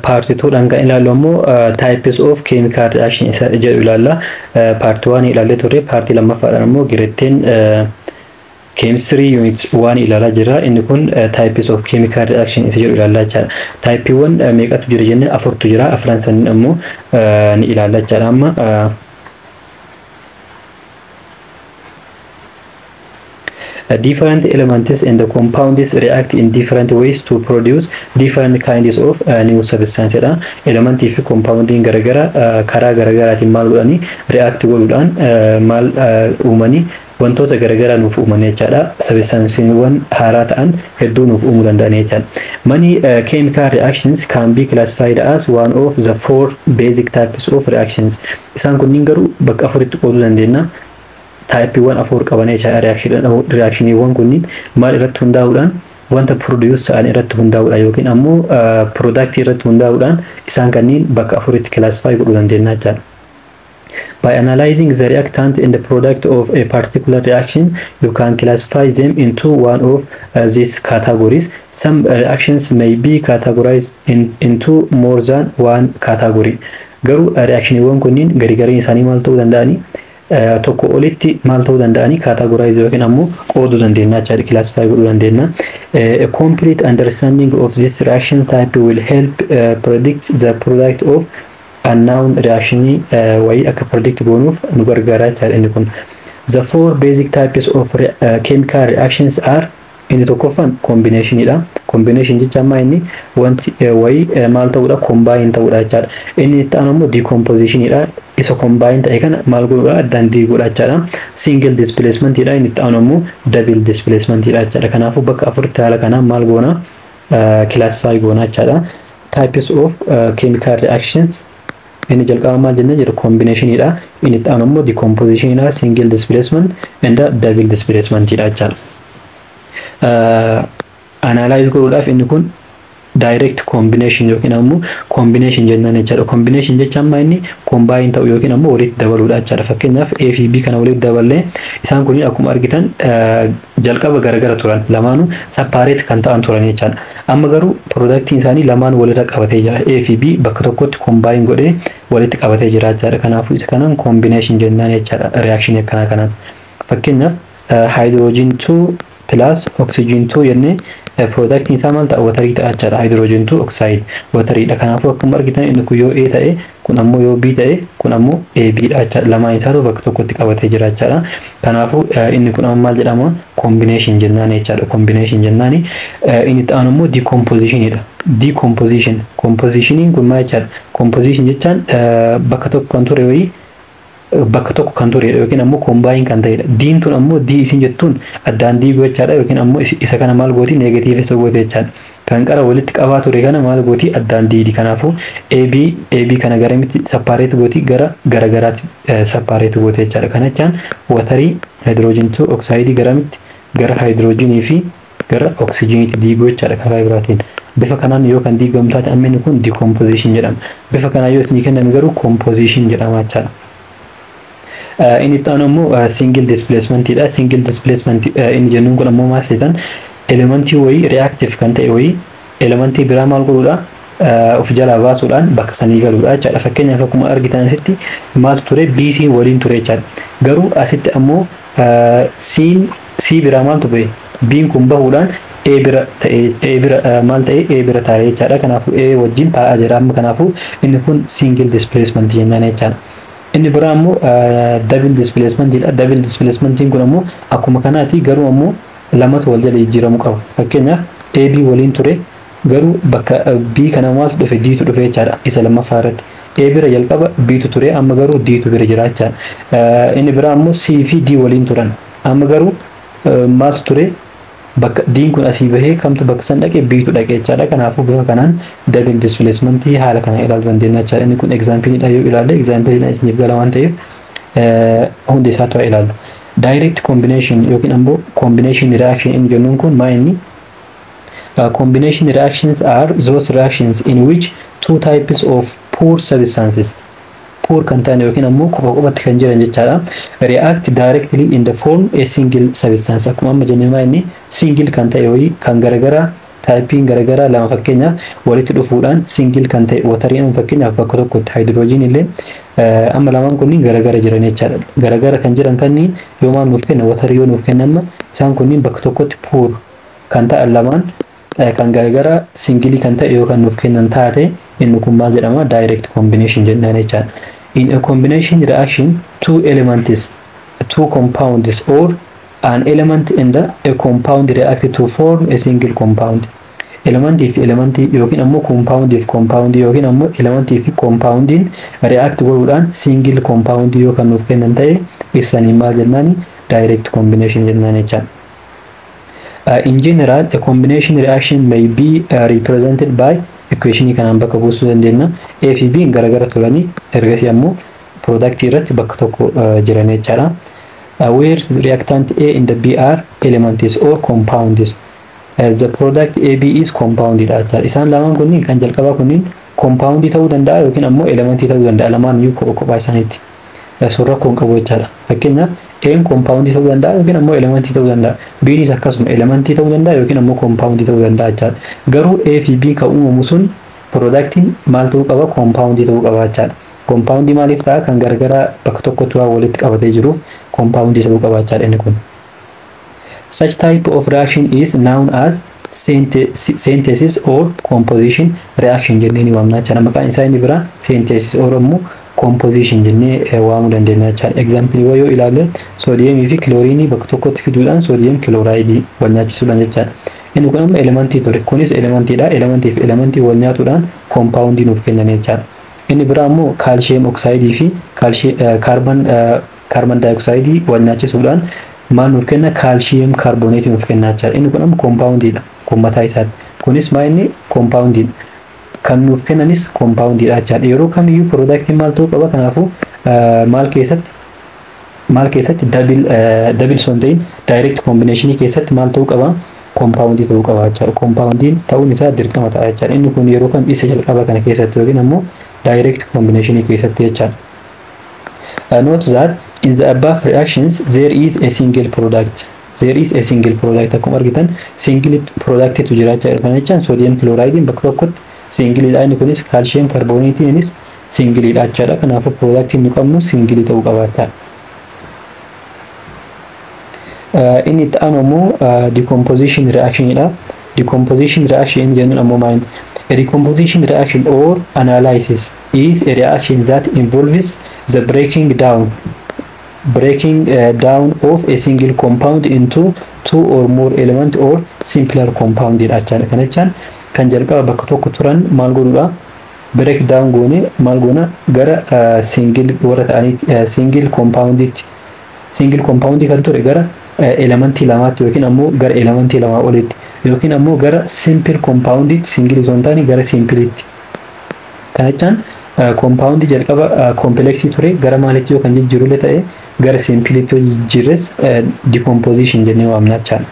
Part 2dhaan kan ilaallu ammoo types of chemical reaction isa jedhu ilaalla. Part 1 ilaallee turre, part lammaffaadhaan ammoo grade 10 chemistry unit 1 ilaalaa jirra. Inni kun types of chemical reaction isa jedhu ilaallaa jechaadha. Typeiiwwan meeqatu jira jennee, afurtu jira. Afran saniin ammoo ni ilaalla jechaadha amma. Different elements and the compounds react in different ways to produce different kinds of new substance jedha. Elementii fi compoundiin garagara karaa garagaraatiin maal godhanii, react godhuudhaan maal uumanii, wantoota garagaraa nuuf uuman jechaadha. Substanceewwan haaraa ta'an hedduu nuuf uumuu danda'an jechaadha. Many chemical reactions can be classified as one of the four basic types of reactions. Isaan kunniin garuu bakka afuritti qooduu dandeenya. Typeiiwwan afur qaban jechaadha. Reactioniiwwan kunniin maal irratti hundaa'uudhaan? Wanta produce ta'an irratti hundaa'uudhaan yookiin ammoo product irratti hundaa'uudhaan isaan kanneen bakka afuritti classify godhuu dandeenya jechaadha. By analyzing the reactant and the product of a particular reaction, you can classify them into one of these categories. Some reactions may be categorized into more than one category. Garuu reactioniiwwan kunniin garigariin isaanii maal ta'uu danda'anii, tokko olitti maal ta'uu danda'anii, categorize yookiin ammoo qooduu dandeenya jechaadha, classify godhuu dandeenya. A complete understanding of this reaction type will help predict the product of unknown reaction wayii akka predict goonuuf nu gargaara jechaadha inni kun. The four basic types of chemical reactions are: inni tokkoffaan combinationidha. Combination jecha ammaa inni wanti wayii maal ta'uudha, combine ta'uudha jechaadha. Inni itti aanu immoo decompositionidha. Isa combine ta'e kana maal godhuudha, addaan diiguudha jechaadha. Single displacementidha. Inni itti aanu immoo double displacementidha jechaadha. Kanaafuu bakka afuritti haala kanaan maal goona, classify goona jechaadha. Types of chemical reactions inni jalqaba maal jennee jira? Combinationidha. Inni itti aanu immoo decompositionidha, single displacement and double displacementidha jechaadha. Analyze godhuudhaaf inni kun direct combination yookiin ammoo combination jennaan jechaadha. Combination jecha amma inni combine ta'u yookiin ammoo walitti dabaluudha jechaadha. Fakkeenyaaf, A fi B kana walitti daballee, isaan kun akkuma argitan jalqaba garagara turan, lamaanuu separate kan ta'an turan jechaadha. Amma garuu productiin isaanii lamaan walirra qabatee jira. A fi B bakka tokkotti combine godhee walitti qabatee jira jechaadha. Kanaafuu isa kanaan combination jennaan jechaadha, reaction akkanaa kanaan. Fakkeenyaaf, hydrogen 2 plus oxygen 2 jennee, productiin isaa maal ta'a? Waterii ta'a jechaadha. Hydrogen 2 oxide wateriidha. Kanaafuu akkuma argitan inni kun yoo A ta'e, kun ammoo yoo B ta'e, kun ammoo AB dha jechaadha. Lamaan isaatu bakka tokkotti qabatee jira jechaadha. Kanaafuu inni kun ammoo maal jedhama? Combination jennaan jechaadha. Combination jennaan. Inni itti aanu immoo decompositionidha. Decomposition. Compositioniin kun maal jechaadha? Composition jechaan bakka tokko kan ture wayii, bakka tokko kan turedha yookiin ammoo combine kan ta'edha. Diin tun ammoo D isin jettuun addaan diiguu jechaadha, yookiin ammoo isa kana maal gooti, negative isa goote jechaadha. Kan qara walitti qabaa ture kana maal gooti, addaan diidi. Kanaafuu AB AB kana garamitti separate gooti? Gara garagaraatti separate goote jechaadha. Kana jechaan waterii hydrogen 2 oxide garamitti, gara hydrogenii fi gara oxygeniitti diiguu jechaadha karaa biraatiin. Bifa kanaan yoo kan diigamu taate, amma inni kun decomposition jedhama. Bifa kanaan yoo isinii kenname garuu composition jedhama jechaadha. Inni itti aanu immoo single displacementidha. Single displacement inni jennuun kun ammoo maal seetan? Elementii wayii reactive kan ta'e wayii elementii biraa maal godhuudha, of jalaa baasuudhaan bakka sanii galuudha jechaadha. Fakkeenyaaf, akkuma argitan asitti maaltu ture? BC waliin ture jechaadha. Garuu asitti ammoo C'n C biraa maaltu bahe? B'n kun bahuudhaan A bira ta'e, A bira maal ta'e, A bira taa'e jechaadha. Kanaafuu A wajjin taa'aa jira amma. Kanaafuu inni kun single displacement jennaan jechaadha. Inni biraa immoo double displacement dha. Double displacementiin kun ammoo akkuma kanaati, garuu ammoo lamatu wal jala jijjiiramuu qaba. Fakkeenyaaf, AB waliin ture, garuu bakka B kana maaltu dhufe? Dtu dhufe jechaadha isa lammaffaa irratti. A bira jalqaba Btu ture, amma garuu Dtu bira jira jechaadha. Inni biraa ammoo C fi D waliin turan. Amma garuu maaltu ture? Bakka D'n kun asii bahee kamtu bakka san dhaqe? Btu dhaqe jechaadha. Kanaafuu bifa kanaan double displacement haala kana ilaaluu dandeenya jechaadha. Inni kun example yoo ilaalle, example isiniif gala waan ta'eef hundi isaatu haa ilaallu. Direct combination yookiin ammoo combination reaction inni jennuun kun maa inni? Combination reactions are those reactions in which two types of pure substances, pure kan ta'an yookiin ammoo qofa qofatti kan jiran jechaadha, react directly in the form a single substance. Akkuma amma jennee, maa inni, single kan ta'e wayii kan garagaraa Typeiin garaagaraa lama fakkeenyaaf walitti dhufuudhaan single kan ta'e, wateriin fakkeenyaaf bakka tokkotti, hydrogen illee, amma lamaan kunniin garagara jiran jechaadha. Garagara kan jiran kanniin yoo maal nuuf kenna? Waterii yoo nuuf kenna, amma isaan kunniin bakka tokkotti pure kan ta'an lamaan kan garagara singleii kan ta'e yoo kan nuuf kennan taate, inni kun maal jedhama? Direct combination jennaan jechaadha. In a combination reaction, two elements, two compounds or an element and a compound react to form a single compound. Elementii fi elementii yookiin ammoo compoundii fi compoundii yookiin ammoo elementii fi compoundiin react godhuudhaan single compound yoo kan nuuf kennan ta'e, isanii maal jennaani? Direct combination jennaan jechaadha. In general, a combination reaction may be represented by equation kanaan bakka buusuu dandeenya. A fi B garagara turanii ergasii ammoo product irratti bakka tokko jiran jechaadha. Where reactant A and B are elements or compounds. The product AB is compounded jechaadha. Isaan lamaan kunniin kan jalqabaa kunniin compoundii ta'uu danda'a yookiin ammoo elementii ta'uu danda'a, lamaan iyyuu kopha kophaa isaaniitti. Sun rakkoo hin qabu jechaadha. Fakkeenyaaf, A'n compoundii ta'uu danda'a yookiin ammoo elementii ta'uu danda'a. B'nis akkasuma elementii ta'uu danda'a yookiin ammoo compoundii ta'uu danda'a jechaadha. Garuu A fi B kan uumamu sun productiin maal ta'uu qaba? Compoundii ta'uu qaba jechaadha. Compoundii maaliif ta'a? Kan gargaraa bakka tokkotti waan walitti qabatee jiruuf compoundii ta'uu qaba jechaadha inni kun. Such type of reaction is known as synthesis or composition reaction jennee ni waamna jechaadha. Maqaan isaa inni biraa synthesis or ammoo composition jennee waamuu dandeenya jechaadha. Example yoo ilaalle, soodiyeemii fi kilooriinii bakka tokkotti fiduudhaan sodium chlorideii wal nyaachisuudhaan jechaadha. Inni kun amma elementii ture. Kunis elementiidha. Elementii fi elementii wal nyaatuudhaan compoundii nuuf kennan jechaadha. Inni biraa immoo calcium oxideii fi carbon dioxideii wal nyaachisuudhaan maal nuuf kenna? Calcium carbonateii nuuf kenna jechaadha. Inni kun amma compoundiidha. Kun mataa isaati. Kunis maa inni? Compoundiidha. Kan nuuf kennanis compoundiidha jechaadha. Yeroo kamiyyuu productiin maal ta'uu qaba? Kanaafuu maal keessatti, double osoo hin ta'in direct combinationii keessatti maal ta'uu qaba? Compoundii ta'uu qaba jechaadha. Compoundiin ta'uun isaa dirqama ta'a jechaadha. Inni kun yeroo kam? Isa jalqaba kana keessatti yookiin ammoo direct combinationii keessatti jechaadha. Note that in the above reactions there is a single product. There is a single product. Akkuma argitan single productitu jira jechaadha. Kana jechaan sodium chloridein bakka tokkotti singleiidha. Inni kunis calcium carbonateiinis singleiidha jechaadha. Kanaafuu productiin nu qabnu singleii ta'uu qaba jechaadha. Inni itti aanu ammoo decomposition reactionidha. Decomposition reaction jennuun ammoo maal? A decomposition reaction or analysis is a reaction that involves the breaking down of a single compound into two or more element or simpler compound jedha jechaadha. Kana jechaan kan jalqaba bakka tokko turan maal godhuudha? Break down goone maal goona? Gara single warra ta'anii single compounditti, single compound kan ture gara elementii lamaatti yookiin ammoo gara elementii lamaa olitti yookiin ammoo gara simple compounditti, single osoo hin taane gara simpleitti. Kana jechaan compoundii jalqaba complexii ture gara maalitti yoo kan jijjiirullee ta'e, gara simpleitti yoo jijjiirres decomposition jennee waamna jechaadha.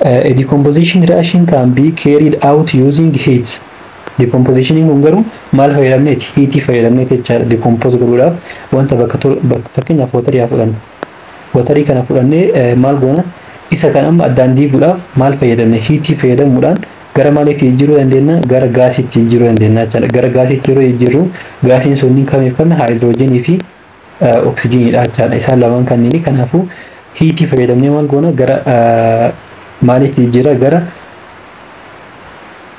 A decomposition reaction can be carried out using heat. Decomposition kun garuu maal fayyadamneeti? Heatii fayyadamneeti jechaadha. Decompose godhuudhaaf wanta bakka, fakkeenyaaf, waterii haa fudhannu. Waterii kana fudhannee maal goona? Isa kan amma addaan diiguudhaaf maal fayyadamne? Heatii fayyadamuudhaan gara maaliitti jijjiiruu dandeenya? Gara gasiitti jijjiiruu dandeenya jechaadha. Gara gasiitti yeroo jijjiirru gasiin sunniin kamiif kami? Haayidroojiinii fi oksijiiniidha jechaadha. Isaan lamaan kanneenii. Kanaafuu heatii fayyadamnee maal goona? Gara maaliitti jijjiirra? Gara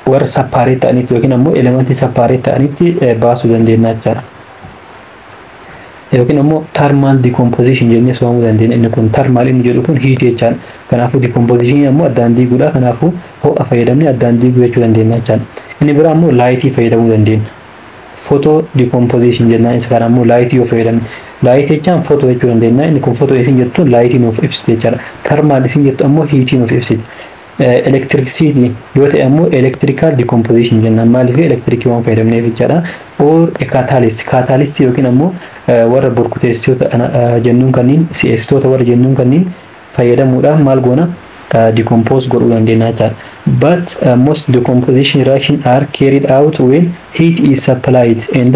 warra separate ta'anitti yookiin ammoo elementii separate ta'anitti baasuu dandeenya jechaadha. Yookiin ammoo thermal decomposition jennee waamuu dandeenya. Inni kun thermal inni jedhu kun heatii jechaadha. Kanaafuu decomposition ammoo addaan diiguudha. Kanaafuu ho'a fayyadamnee addaan diiguu jechuu dandeenya jechaadha. Inni biraa ammoo lightii fayyadamuu dandeenya. Photo decomposition jennaan isa kana ammoo lightii yoo fayyadamne. Lightii jechaan photo jechuu dandeenya. Inni kun photo isin jettu lightii nuuf ibsiti jechaadha. Thermal isin jettu ammoo heatii nuuf ibsiti. Electricity yoo ta'e ammoo electrical decomposition jennaan, maaliif? Elektirikii waan fayyadamneef jechaadha. Or catalyst, catalyst yookiin ammoo warra burkuteessitoota jennuun kanneen, si'eessitoota warra jennuun kanneen fayyadamuudhaan maal goona? Decompose godhuu dandeenya jechaadha. But most decomposition reaction are carried out when heat is supplied and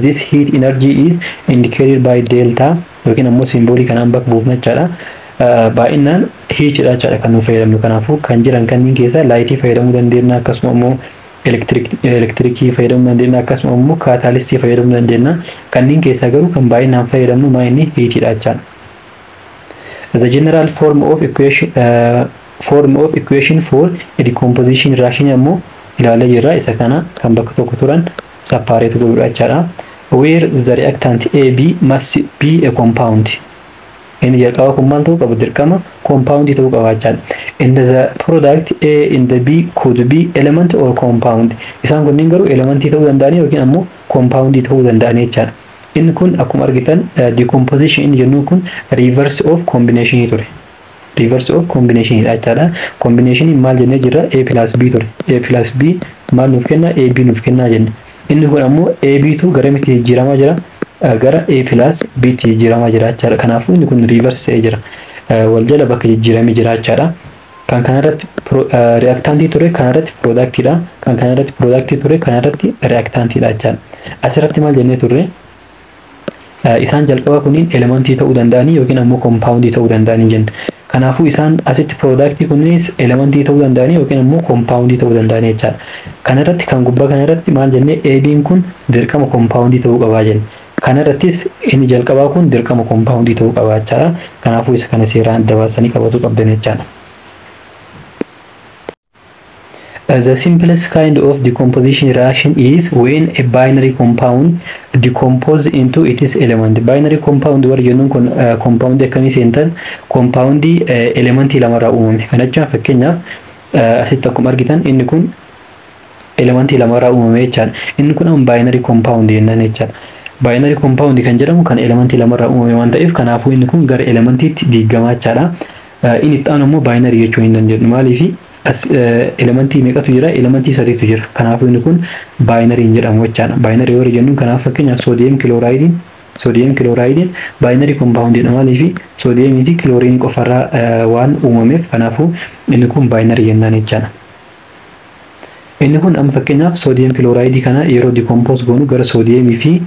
this heat energy is indicated by delta yookiin ammoo symbolii kanaan bakka buufna jechaadha. Baay'inaan heatidha jechaadha kan nu fayyadamnu. Kanaafuu kan jiran kanneen keessaa lightii fayyadamuu dandeenya, akkasuma immoo elektirikii fayyadamuu dandeenya, akkasuma immoo catalystii fayyadamuu dandeenya. Kanneen keessaa garuu kan baay'inaan fayyadamnu maa inni heatidha jechaadha. The general form of equation for a decomposition reaction ammoo ilaalee jirra. Isa kana kan bakka tokko turan separate godhuudha jechaadha. Where the reactant AB must be a compound. Inni jalqaba kun maal ta'uu qaba? Dirqama compound ta'uu qaba jechaadha. And the product A and the B could be element or compound. Isaan kunniin garuu elementii ta'uu danda'anii yookiin ammoo compound ta'uu danda'anii jechaadha. Inni kun akkuma argitan decomposition inni jennuun kun reverse of combination ture. Reverse of combination dha jechaadha. Combination maal jennee jirra? A plus B ture. A plus B maal nuuf kenna? AB nuuf kennaa jenne. Inni kun ammoo AB tu gara miti jijjiiramaa jira? Gara A plus B tti jijjiiramaa jira jechaadha. Kanaafuu inni kun reverse ta'ee jira. Wal jala bakka jijjiiramee jira jechaadha. Kan kanarratti reactantii ture kanarratti productidha. Kan kanarratti productii ture kanarratti reactantiidha jechaadha. Asirratti maal jennee turre? Isaan jalqaba kunniin elementii ta'uu danda'anii yookiin ammoo compoundii ta'uu danda'anii jenna. Kanaafuu isaan asitti productii kunniinis elementii ta'uu danda'anii yookiin ammoo compoundii ta'uu danda'anii jechaadha. Kanarratti kan gubbaa kanarratti maal jennee? AB'n kun dirqama compoundii ta'uu qabaa jenne. Kanarrattis inni jalqabaa kun dirqama compoundii ta'uu qabaa jechaadha. Kanaafuu isa kana seeraan adda baasanii qabatu qabdan jechaadha. The simplest kind of decomposition reaction is when a binary compound decomposes into its element. Binary compound warri jennuun kun compound akkamii seentan? Compound elementii lamarraa uumame. Kana jechuun fakkeenyaaf asitti akkuma argitan inni kun elementii lamarraa uumame jechaadha. Inni kun amma binary compound jennaan jechaadha. Binary compound kan jedhamu kan elementii lamarraa uumame waan ta'eef, kanaafuu inni kun gara elementiitti diigamaa jechaadha. Inni itti aanu immoo binary jechuu hin dandeenyu. Maaliifi? As elementii meeqatu jira? Elementii sadiitu jira. Kanaafuu inni kun binary hin jedhamu jechaadha. Binary warri jennuun kanaaf fakkeenyaaf sodium chlorideiin binary compoundiidha. Maaliifi? Sodiumii fi chlorine qofarraa waan uumameef, kanaafuu inni kun binary jennaan jechaadha. Inni kun amma fakkeenyaaf sodium chlorideii kana yeroo decompose goonu gara sodiumii fi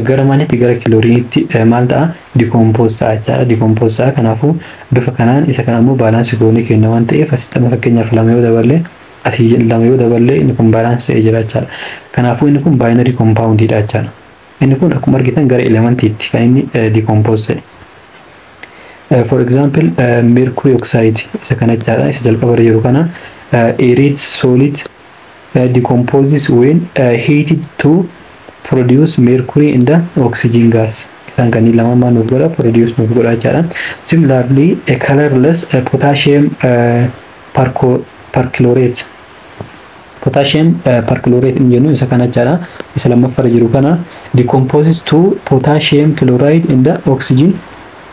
gara maalitti, gara chlorineitti maal ta'a? Decompose ta'a jechaadha. Decompose ta'a. Kanaafuu bifa kanaan isa kana immoo balance goonee kenna waan ta'eef, asitti amma fakkeenyaaf lama yoo daballee, asii lama yoo daballee, inni kun balance ta'ee jira jechaadha. Kanaafuu inni kun binary compoundiidha jechaadha. Inni kun akkuma argitan gara elementiitti kan inni decompose ta'e. For example, mercury oxide isa kana jechaadha. Isa jalqaba irra jiru kana, a red solid decomposes when heated to produce mercury in the oxygen gas. Isaan kanneen lama maal nuuf godha? Produce nuuf godha jechaadha. Similarly, a colorless potassium perchlorate, potassium perchlorate inni jennu isa kana jechaadha. Isa lammaffaarra jiru kana, decomposes to potassium chloride in the oxygen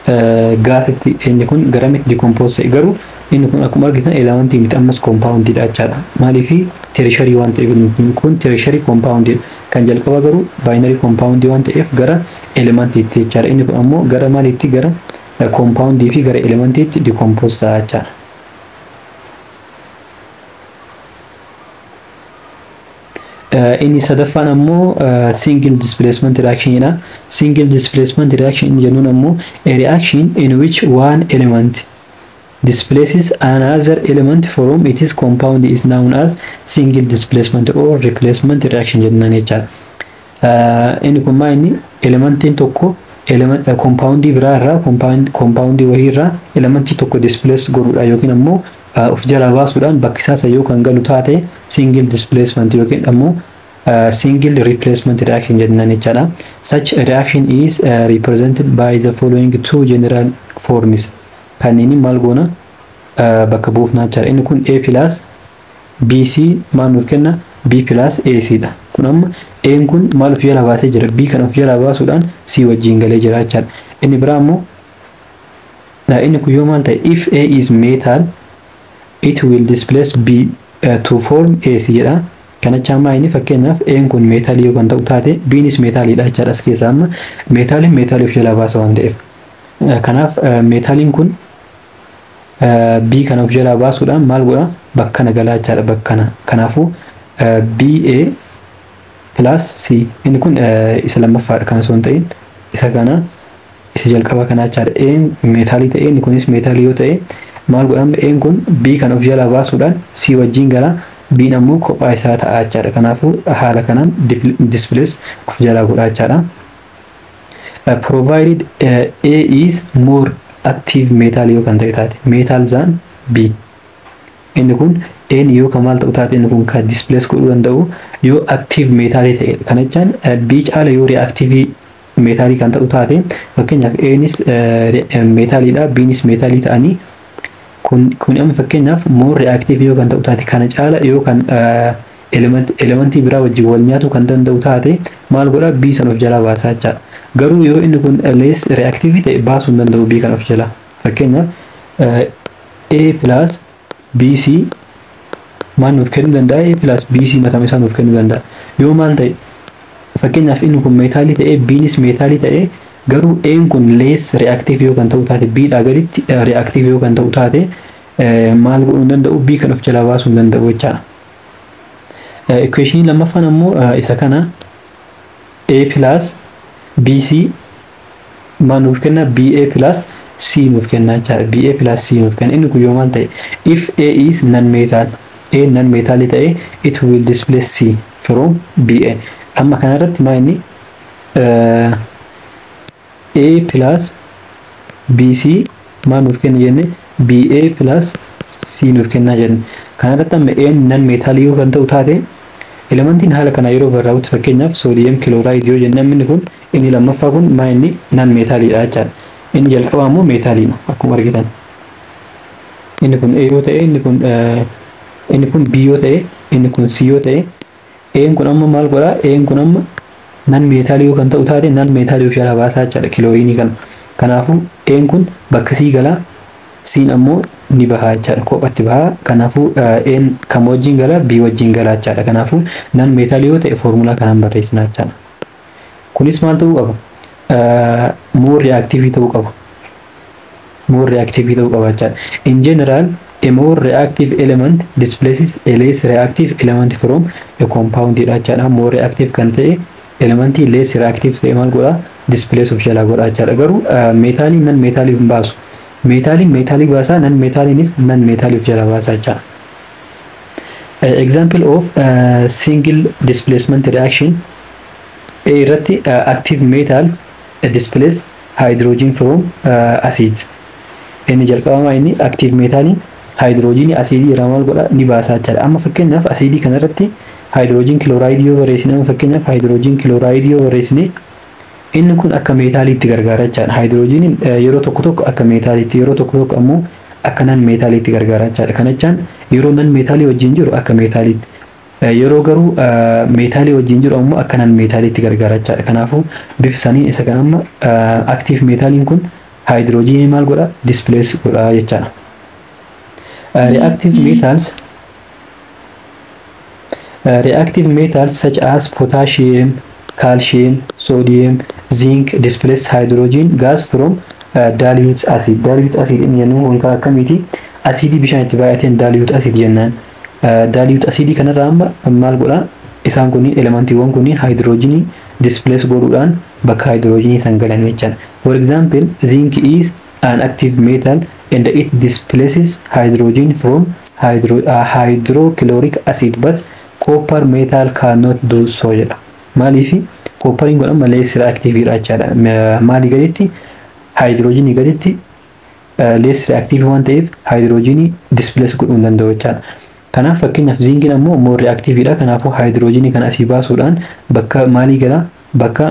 gasitti inni kun garamitti decompose ta'e? Garuu inni kun akkuma argitan elementii miti, ammas compoundiidha jechaadha. Maaliifi? Tertiary waan ta'eef, kun tertiary compoundiidha. Kan jalqaba garuu binary compoundii waan ta'eef gara elementiitti jechaadha. Inni kun ammoo gara maaliitti? Gara compoundii fi gara elementiitti decompose ta'a jechaadha. Inni sadaffaan ammoo single displacement reaction dha. Single displacement reaction inni jennuun ammoo a reaction in which one element displaces another element from its compound is known as single displacement or replacement reaction jennaan jechaadha. Inni kun maa inni elementiin tokko compoundii biraa irraa, compoundii wayii irraa elementii tokko displace godhuudha yookiin ammoo of jalaa baasuudhaan bakki isaa yoo kan galu taate single displacement yookiin ammoo single replacement reaction jennaan jechaadha. Such a reaction is represented by the following two general forms. Kanneen maal goona? Bakka buufnaa jechaadha. Inni kun A plus BC maal nuuf kenna? B plus AC dha. Kun amma A'n kun maal of jalaa baasee jira? B kan of jalaa baasuudhaan C wajjin galee jira jechaadha. Inni biraa ammoo inni kun yoo maal ta'e, if A is metal, it will displace B to form AC jedha. Kanacha ammaa inni fakkeenyaaf A'n kun metalii yoo kan ta'u taate, B'nis metaliidha jechaadha. As keessaa amma metaliin metalii of jalaa baasa waan ta'eef. Kanaaf metaliin kun B kana of jalaa baasuudhaan maal godha? Bakka kana galaa jechaadha, bakka kana. Kanaafuu BA plus C inni kun isa lammaffaadha, kana osoo hin ta'in isa kana. Isa jalqaba kanaa jechaadha. A'n meetaalii ta'e, inni kunis meetaalii yoo ta'e, maal godhama? A'n kun B kan of jalaa baasuudhaan C wajjin gala. B'n ammoo kophaa isaa ta'a jechaadha. Kanaafuu haala kanaan displace of jalaa godha jechaadha. Provided A is more active metal yoo kan ta'e taate, metal than B. Inni kun A'n yoo kan maal ta'u taate, inni kun kan displace godhuu danda'u yoo active metalii ta'e. Kana jechaan B caala yoo reactive meetaalii kan ta'u taate, fakkeenyaaf A'nis meetaaliidha, B'nis meetaalii ta'anii, kun amma fakkeenyaaf more reactive yoo kan ta'u taate, kana caala yoo kan elementii biraa wajjin wal nyaatu kan danda'u taate, maal godha? B san of jalaa baasaa jechaadha. Garuu yoo inni kun less reactive ta'e, baasuu hin danda'u B kan of jalaa. Fakkeenyaaf A plus BC maal nuuf kennuu danda'a? A plus BC mataa isaa nuuf kennuu danda'a. Yoo maal ta'e, fakkeenyaaf inni kun meetaalii ta'e, B'nis meetaalii ta'e, garuu A'n kun less reactive yoo kan ta'u taate, B dhaa gaditti reactive yoo kan ta'u taate, maal godhuu hin danda'u? B kan of jalaa baasuu hin danda'u jechaadha. Equationii lammaffaan ammoo isa kana: A plus BC maal nuuf kenna? BA plus C nuuf kenna jechaadha. BA plus C nuuf kenna. Inni kun yoo maal ta'e? If A is non metal, A non metal ta'e, it will displace C from BA. Amma kanarratti maa inni A plus BC maal nuuf kenna jenne? BA plus C nuuf kennaa jenne. Kanarratti amma A non metal yoo kan ta'u taate, elementiin haala kana yeroo barraa'utti, fakkeenyaaf sodium chloride yoo jenne, inni kun, inni lammaffaa kun maa inni non meetaaliidha jechaadha. Inni jalqabaa immoo meetaaliidha akkuma argitan. Inni kun A yoo ta'e, inni kun B yoo ta'e, inni kun C yoo ta'e, A'n kun amma maal godhaa? A'n kun amma non meetaalii yoo kan ta'u taate, non meetaalii of jalaa baasaa jechaadha kilooriinii kana. Kanaafuu A'n kun bakka C galaa, C'n ammoo ni bahaa jechaadha, kophatti bahaa. Kanaafuu A'n kam wajjin galaa? B wajjin galaa jechaadha. Kanaafuu non meetaalii yoo ta'e foormulaa kanaan barreessina jechaadha. Kunis maal ta'uu qaba? More reactive ta'uu qaba. More reactive ta'uu qaba jechaadha. In general, a more reactive element displaces a less reactive element from a compound dha jechaadha. More reactive kan ta'e elementii less reactive ta'e maal godha? Displace of jalaa godha jechaadha. Garuu meetaaliin non meetaaliif hin baasu. Meetaaliin meetaalii baasaa, non meetaaliinis non meetaaliif jalaa baasaa jechaadha. Example of single displacement reaction: A irratti active metals displace hydrogen from acids. Inni jalqabamaa inni active meetaaliin hydrogenii asiidii irraa maal godha? Ni baasaa jechaadha. Amma fakkeenyaaf asiidii kanarratti hydrogen chloride yoo barreessine, amma fakkeenyaaf hydrogen chloride yoo barreessine, inni kun akka meetaaliitti gargaara jechaadha. Hydrogeniin yeroo tokko tokko akka meetaaliitti, yeroo tokko tokko ammoo akka non meetaaliitti gargaara jechaadha. Kana jechaan yeroo non meetaalii wajjin jiru akka meetaaliitti, yeroo garuu meetaalii wajjin jiru ammoo akka non meetaaliitti gargaara jechaadha. Kanaafuu bifa saniin isa kan amma active meetaaliin kun hydrogenii maal godha? Displace godha jechaadha. Reactive metals such as potassium, calcium, sodium, zinc displace hydrogen gas from dilute acid. Dilute acid inni jennuun kun kan akkamiiti? Asiidii bishaan itti baay'ateen dilute acid jennaan. Dilute acidii kanarraa amma maal godha? Isaan kunniin, elementiiwwan kunniin hydrogenii displace godhuudhaan bakka hydrogenii san galan jechaadha. For example, zinc is an active metal and it displaces hydrogen from hydrochloric acid, but copper metal cannot do so jedha. Maaliifi? Copperiin kun amma less reactive dha jechaadha. Maalii gaditti? Hydrogenii gaditti less reactive waan ta'eef hydrogenii displace godhuu hin danda'u jechaadha. Kanaaf fakkeenyaaf zinkiin ammoo more reactive dha. Kanaafuu hydrogenii kana asii baasuudhaan bakka maalii galaa? Bakka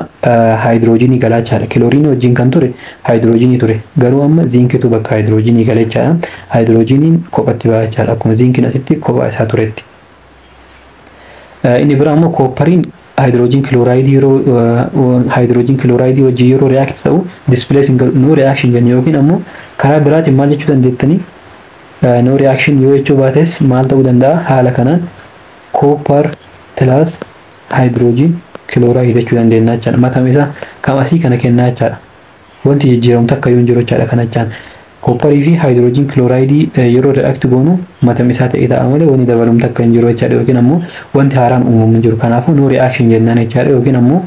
hydrogenii galaa jechaadha. Kilooriinii wajjin kan ture hydrogenii ture. Garuu amma zinkitu bakka hydrogenii gala jechaadha. Hydrogeniin kophatti ba'a jechaadha. Akkuma zinkiin asitti kophaa isaa turetti. Inni biraa immoo copperiin hydrogen chloride, yeroo hydrogen chloride wajjin yeroo react ta'u displace hin godhu, no reaction jenna. Yookiin ammoo karaa biraatiin maal jechuu dandeettanii? No reaction yoo jechuu baates maal ta'uu danda'a? Haala kanaan copper plus hydrogen chloride jechuu dandeenya jechaadha. Matama isaa kam asii kana kennaa jechaadha. Wanti jijjiiramu takka yoo hin jiru jechaadha. Kana jechaan copperii fi hydrogen chloride yeroo react goonu matama isaa ta'ee ta'a malee wanni dabalamu takka hin jiru jechaadha, yookiin ammoo wanti haaraan uumamu hin jiru. Kanaafuu no reaction jennaan jechaadha. Yookiin ammoo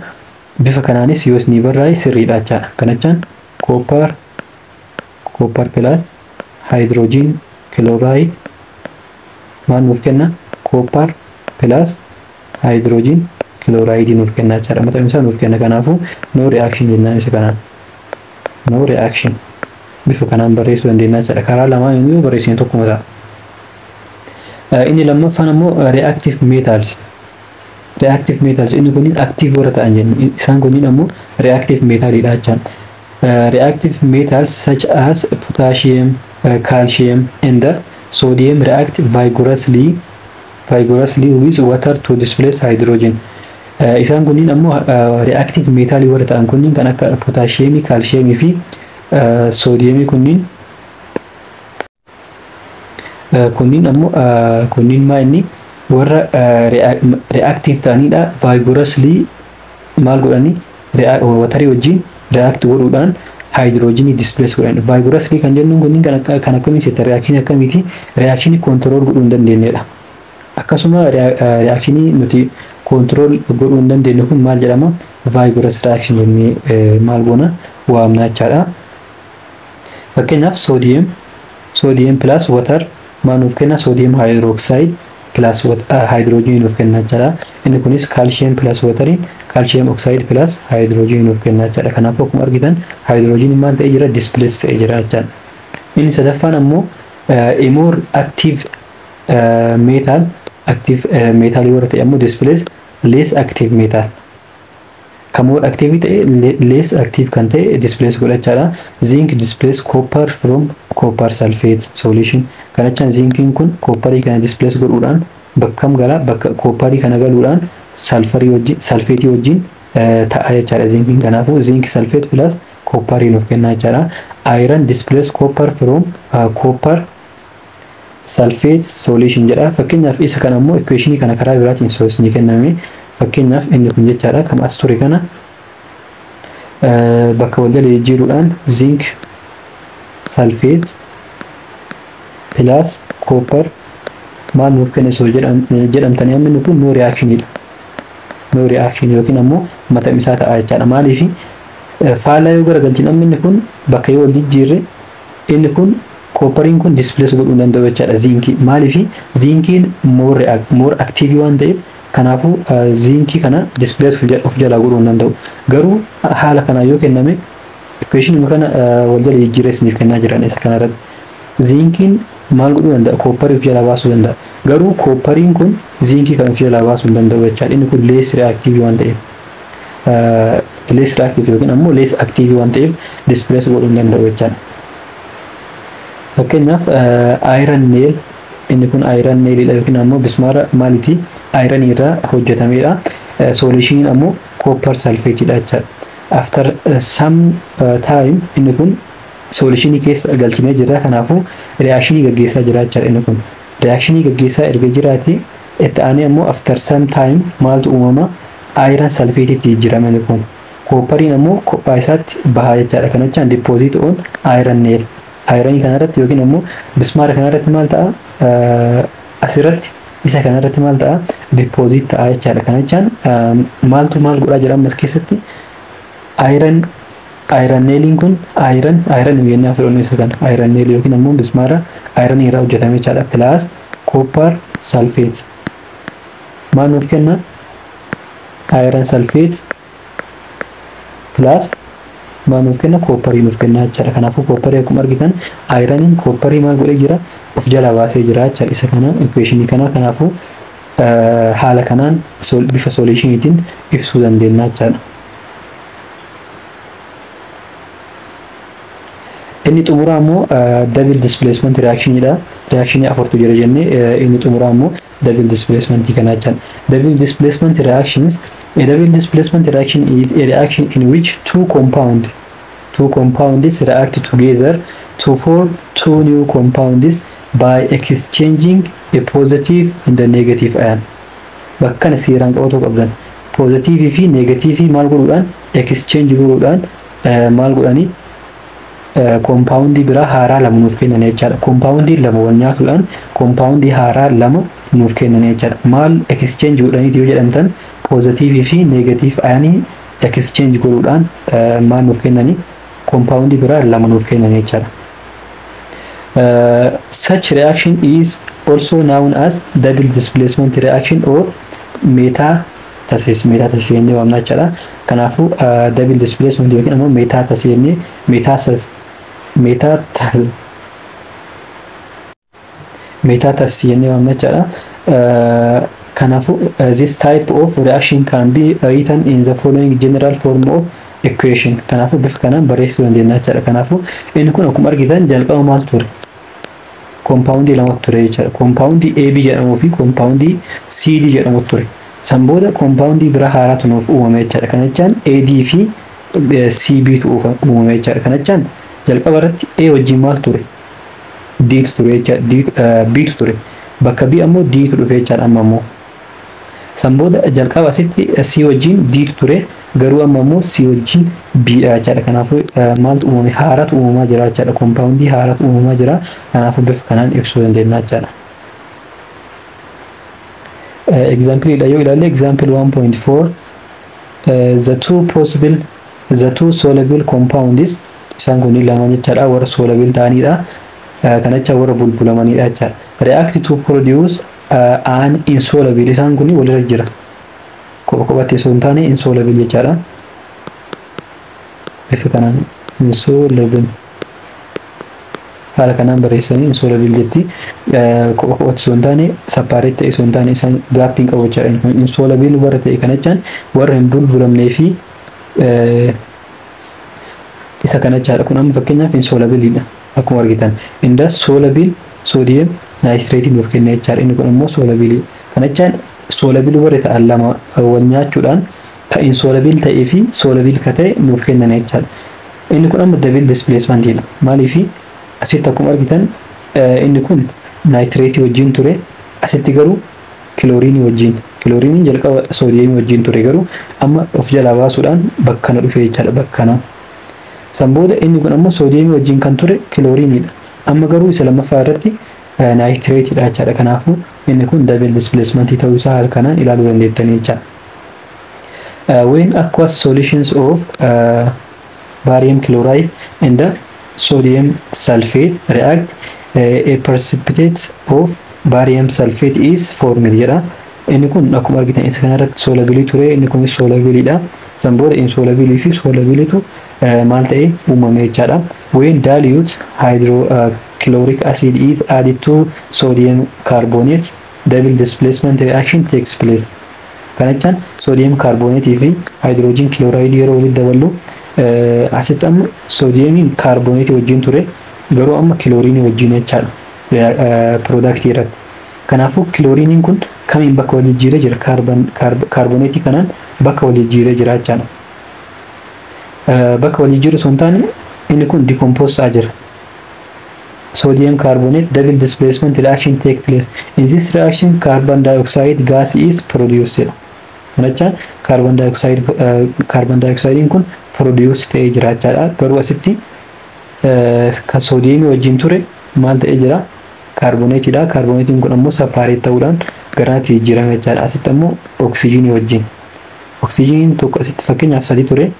bifa kanaanis yoo isinii barraa'e sirriidha jechaadha. Kana jechaan Copper plus hydrogen chloride maal nuuf kenna? Copper plus hydrogen chloride nuuf kenna jechaadha. Mataan isaa nuuf kenna. Kanaafuu no reaction jennaan isa kanaan. No reaction. Bifa kanaan barreessuu dandeenya jechaadha. Karaa lamaan yoo barreessine tokkuma ta'a. Inni lammaffaan ammoo reactive metals. Reactive metals inni kunniin active warra ta'an jenna. Isaan kunniin ammoo reactive metalidha jechaadha. Reactive metals such as potassium, calcium and sodium react vigorously with water to displace hydrogen. Isaan kunniin ammoo reactive metalii warra ta'an kunniin kan akka potassiumii, calciumii fi sodiumii kunniin ammoo kunniin maa inni warra reactive ta'anidha. Vigorously maal godhani? Waterii wajjin react godhuudhaan hydrogenii displace godhan. Vigorously kan jennuun kunniin kan akkamii seeta? Reactionii akkamiiti? Reactionii control godhuu hin dandeenyedha. Akkasuma reactionii nuti control godhuu hin dandeenye kun maal jedhama? Vigorous reaction jennee maal goona? Waamna jechaadha. Fakkeenyaaf sodium plus water maal nuuf kenna? Sodium hydroxide plus hydrogen nuuf kenna jechaadha. Inni kunis calcium plus wateriin calcium oxide plus hydrogen nuuf kenna jechaadha. Kanaafuu akkuma argitan hydrogen maal ta'ee jira? Displace ta'ee jira jechaadha. Inni sadaffaan ammoo a more active metal, active metal warra ta'e ammoo displace less active metal. Kan more active ta'e less active kan ta'e displace godha jechaadha. Zinc displace copper from copper sulfate solution. Kana jechaan zinkiin kun copperii kana displace godhuudhaan bakkam gala? Bakka copperii kana galuudhaan sulfurii wajjin, sulfateii wajjin ta'a jechaadha zinkiin. Kanaafuu zinc sulfate plus copperii nuuf kenna jechaadha. Iron displace copper from copper sulfate solution jedha. Fakkeenyaaf isa kana ammoo equationii kana karaa biraatiin ni kenname. Fakkeenyaaf inni kun jechaadha kan as ture kana bakka wal jala jijjiiruudhaan zinc sulfate plus copper maal nuuf kenne soo jedhamtanii, amma inni kun no reactionidha. No reaction yookiin ammoo matamsaa ta'a jechaadha. Maaliif? Faallaa yoo garagalchine, amma inni kun bakka yoo wal jijjiirre, inni kun copperiin kun displace godhuu hin danda'u jechaadha zinkii. Maaliif? Zinkiin more active waan ta'eef, kanaafuu zinkii kana displace of jalaa godhuu hin danda'u. Garuu haala kanaan yoo kenname, equation kana wal jala jijjiirree isiniif kennaa jiran isa kanarratti. Zinkiin maal godhuu danda'a? Copperii of jalaa baasuu danda'a. Garuu copperiin kun zinkii kan of jalaa baasuu hin danda'u jechaadha. Inni kun less reactive waan ta'eef. Less reactive yookiin ammoo less active waan ta'eef displace godhuu hin danda'u jechaadha. Fakkeenyaaf iron nail, inni kun iron nailidha yookiin ammoo bismaara maaliiti? Iron irraa hojjetamedha. Solutioniin ammoo copper sulfateidha jechaadha. After some time inni kun solutionii keessa galchinee jira, kanaafuu reactionii gaggeessaa jira jechaadha inni kun. Reactionii gaggeessaa erga jiraate, itti aanee ammoo after some time maaltu uumama? Iron sulfateetti jijjiirama inni kun. Copperiin ammoo kophaa isaatti bahaa jechaadha. Kana jechaan deposit on iron nail. Ironii kanarratti yookiin ammoo bismaara kanarratti maal ta'a? Asirratti isa kanarratti maal ta'a? Deposit ta'a jechaadha. Kana jechaan maaltu maal godhaa jira ammas keessatti? Iron nailiin kun iron jennee fudhannu isa kana iron nail yookiin ammoo bismaara iron irraa hojjetame jechaadha. Plus copper sulfate maal nuuf kenna? Iron sulfate plus maal nuuf kenna? Copperii nuuf kenna jechaadha. Kanaafuu copperii akkuma argitan ironiin copperii maal godhee jira? Of jala baasee jira jechaadha isa kana equationii kana. Kanaafuu haala kanaan bifa solutioniitiin ibsuu dandeenya jechaadha. Inni xumuraa immoo double displacement reactionidha. Reactionii afurtu jira jennee, inni xumuraa immoo double displacement kana jechaadha. Double displacement reactions. A double displacement reaction is a reaction in which two compounds react together to form two new compounds by exchanging a positive and a negative ion. Bakka kana seeraan qabatu qabdan. Positive fi negative maal godhuudhaan? Exchange godhuudhaan maal godhanii? Compoundii biraa haaraa lama nuuf kennan jechaadha. Compoundii lama wal nyaatuudhaan compoundii haaraa lama nuuf kennan jechaadha. Maal exchange godhaniiti yoo jedhamtan, positive fi negative ionii exchange godhuudhaan maal nuuf kennanii? Compound biraa lama nuuf kennan jechaadha. Such reaction is also known as double displacement reaction or metathesis. Metathesis jennee waamna jechaadha. Kanaafuu double displacement yookiin ammoo metathesis jennee metathesis jennee waamna jechaadha. Kanaafuu this type of reaction can be written in the following general form of equation. Kanaafuu bifa kanaan barreessuu dandeenya jechaadha. Kanaafuu inni kun akkuma argitan jalqaba maal ture? Compoundii lamatu ture jechaadha. Compoundii AB jedhamuu fi compoundii CD jedhamu ture. San booda compoundii biraa haaraatu nuuf uumame jechaadha. Kana jechaan AD fi CB tu uumame jechaadha. Kana jechaan jalqaba irratti A wajjin maal ture? D tu ture jechaadha. B tu ture. Bakka B ammoo D tu dhufe jechaadha amma ammoo. San booda jalqaba asitti C wajjin D tu ture, garuu amma ammoo C wajjin B dha jechaadha. Kanaafuu maaltu uumame? Haaraatu uumamaa jira jechaadha. Compoundii haaraatu uumamaa jira. Kanaafuu bifa kanaan ibsuu dandeenya jechaadha. Example dha yoo ilaalle, example 1.4, the two soluble compounds, isaan kun lama jechaadha, warra soluble ta'anidha. Kana jecha warra bulbulamanidha jechaadha. React to produce an insoluble, isaan kun walirra jira. Kopha kophatti osoo hin taane insoluble jechaadha. Bifa kanaan insoluble haala kanaan barreessanii insoluble jetti. Kopha kophatti osoo hin taane, separate ta'e osoo hin taane, isaan gapiin qabu jechaadha. Insoluble warra ta'e kana jechaan warra hin bulbulamnee fi isa kana jechaadha. Kun amma fakkeenyaaf insolubleidha akkuma argitan. Inda soluble sodium nitrate nuuf kenna jechaadha. Inni kun immoo soluble. Kana jechaan soluble warra ta'an lama wal nyaachuudhaan ka insoluble ta'ee fi soluble ka ta'e nuuf kennan jechaadha. Inni kun amma double displacement dha. Maaliifi asitti akkuma argitan inni kun nitrate wajjin ture, asitti garuu chlorine wajjin. Chloriniin jalqaba sodiumii wajjin ture, garuu amma of jalaa baasuudhaan bakkana dhufe jechaadha, bakkana. San booda inni kun ammoo sodiumii wajjin kan ture chlorineiidha. Amma garuu isa lammaffaa irratti nitrateiidha jechaadha. Kanaafuu inni kun double displacement ta'uu isaa haala kanaan ilaaluu dandeettanii jechaadha. When aqueous solutions of barium chloride and the sodium sulfate react, a precipitate of barium sulfate is formed jedha. Inni kun akkuma argitan isa kanarratti soluble ture, inni kunis solubleiidha. San booda insoluble fi solubleitu maal ta'e uumame jechaadha. When dilute hydrochloric acid is added to sodium carbonate, double displacement reaction takes place. Kana jechaan sodium carbonate fi hydrogen chloride yeroo walitti daballu, asitti amma sodiumiin carbonate wajjin ture, garuu amma chlorine wajjin jechaadha product irratti. Kanaafuu chlorineiin kun kamiin bakka wal jijjiiree jira? Carbonate kanaan bakka wal jijjiiree jira jechaadha. Bakka wal jijjiiru osoo hin taane inni kun decompose ta'aa jira. Sodium carbonate double displacement reaction take place. In this reaction, carbon dioxide gas is produced jedha. Kana jechaan carbon dioxide kun produce ta'ee jira jechaadha. Garuu asitti kan sodiumii wajjin ture maal ta'ee jira? Carbonateiidha. Carbonateiin kun ammoo separate ta'uudhaan garaatti jijjiirame jechaadha. Asitti ammoo oksijiinii wajjin. Oksijiiniin tokko asitti fakkeenyaaf sadi ture.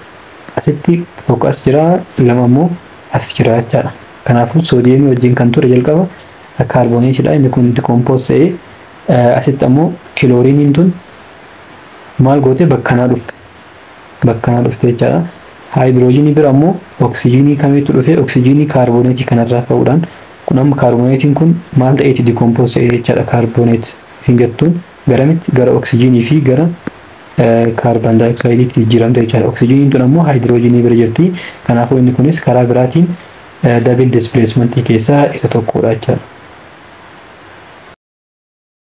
Asitti tokko as jira, lama ammoo as jira jechaadha. Kanaafuu sodiumii wajjin kan ture jalqaba carbonateiidha. Inni kun decompose ta'ee asitti ammoo chlorineiin tun maal goote? Bakkanaa dhufte. Bakkanaa dhufte jechaadha. Hydrogenii bira ammoo oksijiinii kamiitu dhufe? Oksijiinii carbonateii kanarraa ka'uudhaan kun amma carbonateiin kun maal ta'eeti decompose ta'e jechaadha. Carbonate isin jettuun garamitti? Gara oksijiinii fi gara carbon dioxideiitti jijjiiramte jechaadha. Oksijiiniin tun ammoo hydrogenii bira jirti. Kanaafuu inni kunis karaa biraatiin double displacement keessaa isa tokkodha jechaadha.